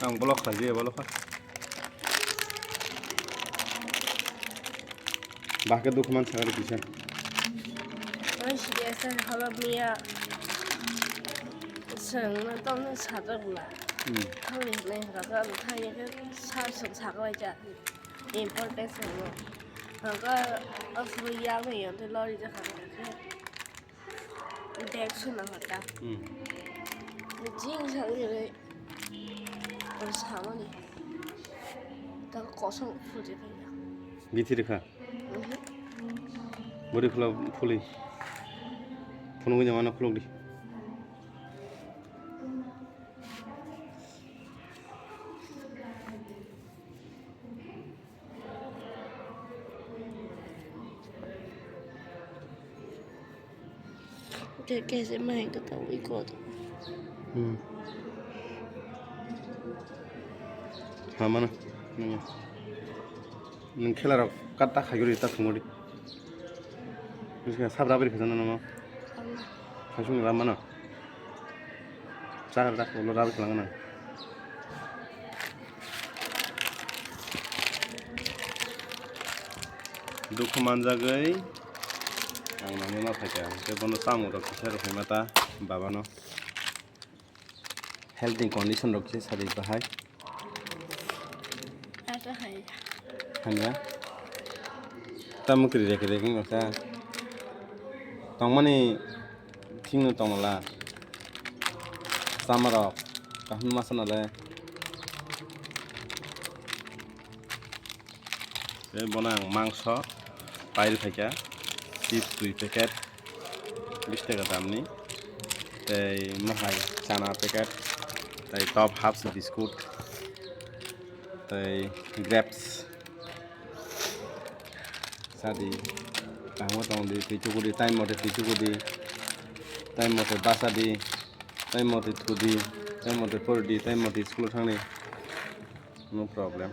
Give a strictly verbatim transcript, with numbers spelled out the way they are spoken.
Ang block khlai di, block kha. Bahke dukhu man sakari kisa. Ang sidi asa halap miya. Sengno tongni sadak bula. Hmm. Thangni hinai raka thangni ke sar song saklai ja. Important sengno. Raka asli yang yang te lori ja kha. Bag suna hota. Hmm. Jing sang ni re. Samani. Ta kosong phuje phaiya. Bithi rikha. Mhm. Bori khula phuli. Phunugwi jamano khuluk di. Ke ke se mai ka ta wi ko. Hmm. Ha mana. Nung khela rok katta khaigori ta thumori. Biska sab rabri khajana nama. Khaisung ramana. Chakra tak ulo rabi khlangna. Dukhu manjagwi ang nangma phaikha, hwnkhe bono chamung rok kisa rwphaima ta babano. Health ni condition rok kisa sadi bahai. Ata hai. Hanya. Tamo kiri rek rek wngkha. Tongmani thikno tongla. Chamarok kaham masa nale. Tei bono ang mangso pail phaikha, chips dui packet, bish taka damni, tei mohai chana packet, tei top half biscuit, tei grapes. Sadi, kaham tongdi, twi chukudi, time mote twi chukudi, time mote basadi, time mote thudi, time mote poridi, time mote school thangdi. No problem.